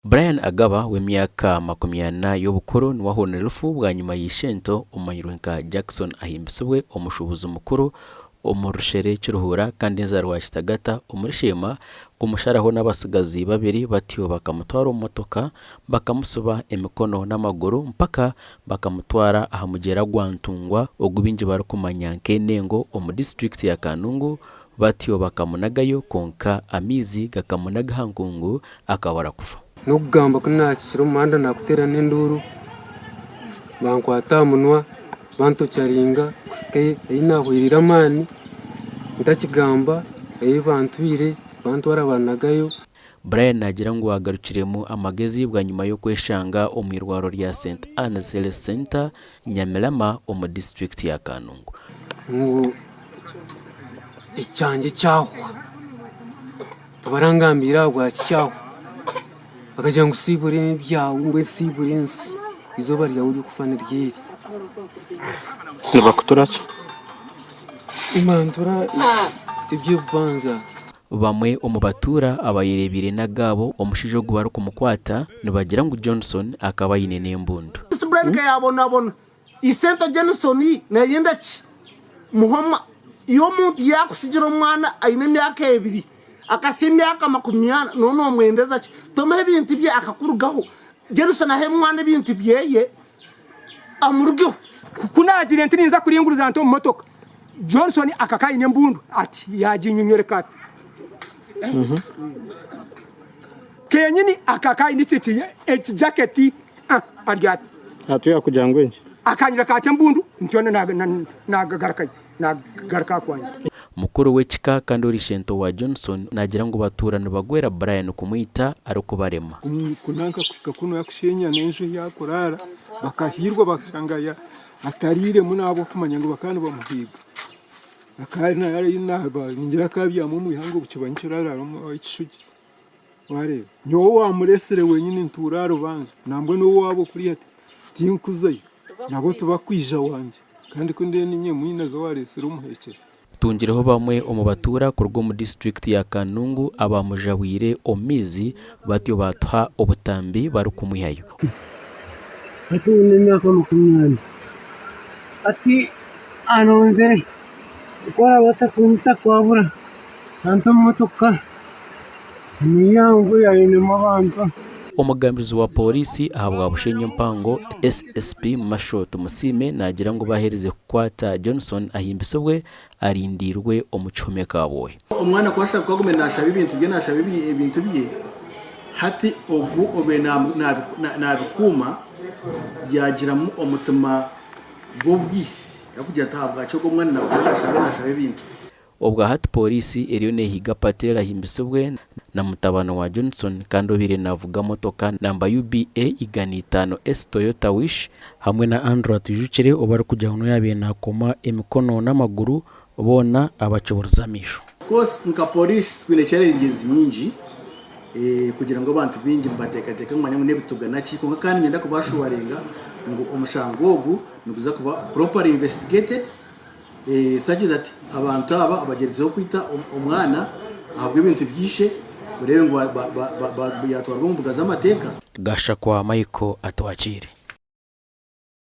Brian Agaba w'emyaka 40 y'obukuru niwe ahonire rufu bwanyima ya ishento omumanyirwe nka Jackson Ahimbisibwe omushuubuzi mukuru omu Rushere Kiruhura kandi enzaarwa ya Kitagata omuri Sheema kumusharaho n'abatsigazi babiri batyo bakamutwara omu motoka bakamutsiba emikono n'amaguru mpaka bakamutwara aha mugyera gwa Ntungwa ogu baingi barikumanya nk'enengo omu disiturikiti ya Kanungu Batyo bakamunagayo, kwonka amaizi gakamunaga aha nkungu, akabura kufa. N'okugamba ku naahikire omu muhanda naakuteera n'enduuru, bankwata aha munwa bantokyaringa kuhika ahi naahwereire amaani ntakigamba ahi bantwire bantwara bannagayo. Brian naagira ngu agarukiremu amagezi bwanyima y'okweshanga omu irwariro rya St Anne's Health Centre, Nyamilama omu disiturikiti ya Kanungu. Ngu ekyangye kyahwa, tibarangambiire ahabwaki kyahwa, bakagira ngu siibura ebyawe mbwenu siibura ensi, eizooba ryawe ry'okufa niryeri. Nibakutura ki? Nibantura eby'ebibanza. Bamwe omu batuura abayereebeire n'agaabo omushaija ogu barikumukwata nibagira ngu Johnson akaba aine n'embundu. Brian yabonabona Isento Jenison nayenda ki muhoma iwe omuntu yakusigira omwana ayine emyaka ebiri akasya emyaka 40 nowe nomwendeza ki tomuha ebintu bye akakurugaho Jenison ahe omwana ebintu byeye amurugeho. Ku naagiire nti ninza kuringuruza nti omu motoka, Johnson akaka aine embundu ati yaaginyonyoreka ati. Kenyini akaka aine ekijaketi ari ati. Ati yakugira ngu enki? Akanyereka ati embundu ntyo naagarukayo, naagaruka aha kwangye. Mukuru w'ekika kandi ori ishento wa Johnson naagira ngu batuura nibagwera Brian kumwita arikubarema. Kunanka kuhika kunu yakushenya n'enju ei akuraara bakahiirwa bakashanga atariiremu n'ahabw'okumanya ngu bakaba nibamuhiiga. Akaba ningira akabyama omu ihanga obu kiba nikiraraara omu ekishugi. Waareeba? Nyowe owaamureetsire wenyini ntuura aha rubanja, nambwenu owaabo kuriya tinkuzayo, nabo tibakwija wangye. Kandi ku ndiyo niinye mwinazi owaareetsire omuheekyera. Tungireho bamwe omu batuura kuruga omu disiturikiti ya Kanungu abaamujabwire omu maizi batyo baatuha obutambi barikumwihayo. Hati nyine emyaka 40. Hati anonzire oku arabaasa kunyita kwabura anta omu motoka niyo ainemu abantu. Omugambirizi wa Pooriisi ahabwa Bushenyi Empango, SSP Marshal Tumusiime naagira ngu baaherize kukwata Johnson ahimbisibwe arindiirwe omu kihome Kabwohe. Omwana ku agume naashaba ebintu bye naashaba ebintu bye, hati ogu obaire naabikuuma yaagiramu omutima gw'obwitsi arikugira ati ahabwaki ogu omwana naaguma naashaba naashaba ebintu. Obwa hati Pooriisi eriyo neehiga Patel ahimbisibwe na mutabani wa Johnson kandi obaire naavuga motoka namba UBA 500S Toyota Wish hamwe na Andrew Atwijukire ou barikugira ngu niwe yaabaire naakoma emikono n'amaguru boona abakiburize amaisho. Of course nka police twine challenges nyingi kugira ngu abantu baingi nibateekateeka ngu manya ngu n'ebituga naki kwonka kandi niinyenda kuba assuringa ngu omushango ogu niguza kuba properly investigated such that abantu aba abagyerizeho kwita omwana ahabw'ebintu by'ishe oreebe ngu yatwarwa omu mbuga z'amateeka. Gashakwa Michael Atwakiire.